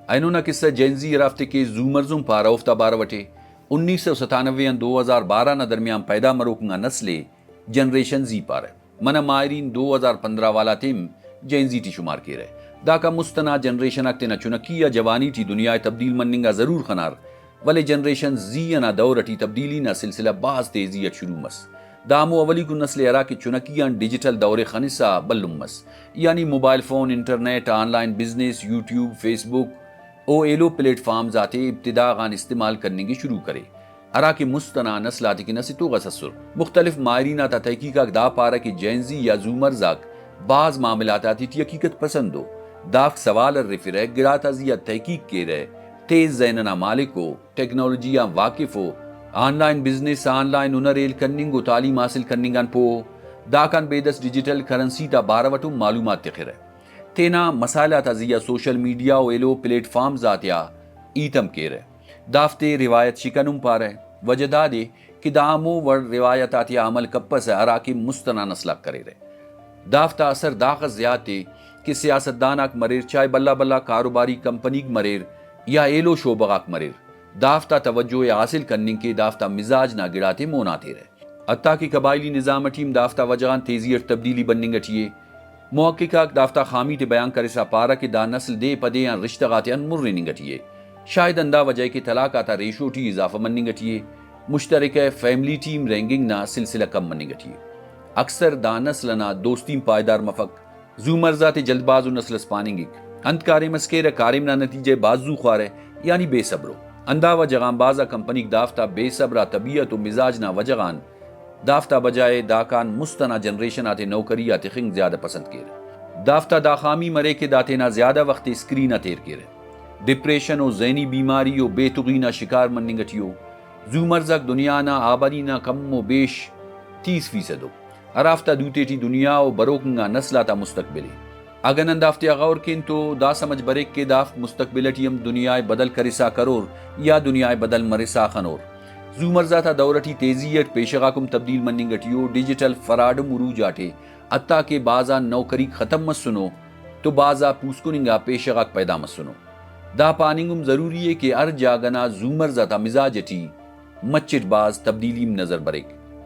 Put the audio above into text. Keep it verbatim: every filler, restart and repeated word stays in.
اینو نا کسہ جین زی ہرافتے کہ زومرز ہم پارہ، اوفتا بارو اٹی انیس سو ستانوے آن دو ہزار بارہ نا درمیان پیدا مروک انگا نسل ءِ جنریشن زی پارہ۔ منہ ماہرین دو ہزار پندرہ والا تے ہم جین زی ٹی شمار کیرہ۔ داکان مست ئنا جنریشن آک تینا چنکی یا جوانی ٹی دنیا ءِ تبدیل مننگ آ ضرور خنار، ولے جنریشن زی ئنا دور ئٹی تبدیلی نا سلسلہ بھاز تیزی اٹ شروع مس۔ دا ہمو اولیکو نسل ءِ ہرا کہ چنکی آن ڈیجیٹل دور ءِ خنسا بھلن مس، یعنی mobile phone, internet, online business, YouTube, Facebook و ایلو پلیٹ فارمز آتے ابتدا غان استعمال کننگ ءِ شروع کرے، ہرا کہ مست ئنا نسل آتیکن اسہ توغ اس ئسر۔ مختلف ماہرین آتا تحقیق آک دا پارہ کہ جین زی یا زومرز آک بھاز معاملات آتیٹی حقیقت پسند ءُ، دافک سوال ہرفرہ، گڑاتا زیہا تحقیق کیرہ، تیز ذہن ئنا مالک ءُ، ٹیکنالوجی آن واقف ءُ، on line business, on line ہنر ہیل کننگ ءُ تعلیم حاصل کننگ آن پوہ ءُ، داکان بیدس ڈیجیٹل کرنسی تا بارو اٹ ہم معلومات تخرہ۔ تینا مسائل آتا زیہا سوشل میڈیا و ایلو پلیٹ فارمز آتیا ہیت ہم کیرہ۔ دافتے روایت شکن ہم پارہ۔ وجہ دادے کہ دا ہمو وڑ روایت آتیا عمل کپسہ ہراکہ مست ئنا نسل آک کریرہ۔ دافتا اثر داخس زیات ءِ کہ سیاستدان آک مریر، چاہے بھلا بھلا کاروباری کمپنیک مریر یا ایلو شعبہ غاک مریر، دافتا توجہ ءِ حاصل کننگ کہ دافتا مزاج نا گڑاتے مون آ تیرہ۔ حتیٰ کہ قبائلی نظام اٹی ہم دافتا وجہ غان تیزی اٹ تبدیلی بننگ اٹی ءِ۔ محقق آک دافتا خامی تے بیان کرسا پارہ کہ دا نسل دے پہ دے آن رشتہ غاتے آن مر ہننگ اٹی ءِ۔ شاید ہندا وجہ ءِ کہ طلاق آتا ریشو ٹی اضافہ مننگ اٹی ءِ، مشترکہ فیملی ٹی ہم رہینگنگ نا سلسلہ کم مننگ اٹی ءِ۔ اکثر دا نسل ئنا دوستی ہم پائیدار مفک۔ زومرز آتے جلد باز و نسل اس پاننگک۔ انت کاریم اس کیرہ، کاریم نا نتیجہ ءِ بھاز زو خوارہ، یعنی بے صبر ءُ۔ ہندا وجہ غان بھاز آ کمپنیک دافتا بے صبر آ طبیعت و مزاج نا وجہ غان دافتا بجائے داکان مست ئنا جنریشن آتے نوکری آ تخنگ زیادہ پسند کیرہ۔ دافتا دا خامی مریک کہ دا تینا زیادہ وخت ءِ اسکرین آ تیر کیرہ۔ ڈپریشن و ذہنی بیماری و بے تغی نا شکار مننگ اٹی ءُ۔ زومرز آک دنیا نا آبادی نا کم و بیش تیس فیصد ءُ۔ ہرافتا دوتے ٹی دنیا و بروک انگا نسل آتا مستقبل ءِ۔ اگہ نن دافتیا غور کین تو دا سمجھ بریک کہ دافک مستقبل اٹی ہم دنیا ءِ بدل کرسا کرور یا دنیا ءِ بدل مرسا خنور۔ زومرز آتا دور اٹی تیزی اٹ پیشہ غاک ہم تبدیل مننگ اٹی ءُ، ڈیجیٹل فراڈ ہم عروج آٹے، حتیٰ کہ بھاز آ نوکریک ختم مسنو تو بھاز آ پوسکن انگا پیشہ غاک پیدا مسنو۔ دا پاننگ ہم ضروری ءِ کہ ہر جاگہ نا زومرز آتا مزاج اٹی مچٹ بھاز تبدیلی ہم نظر بریک۔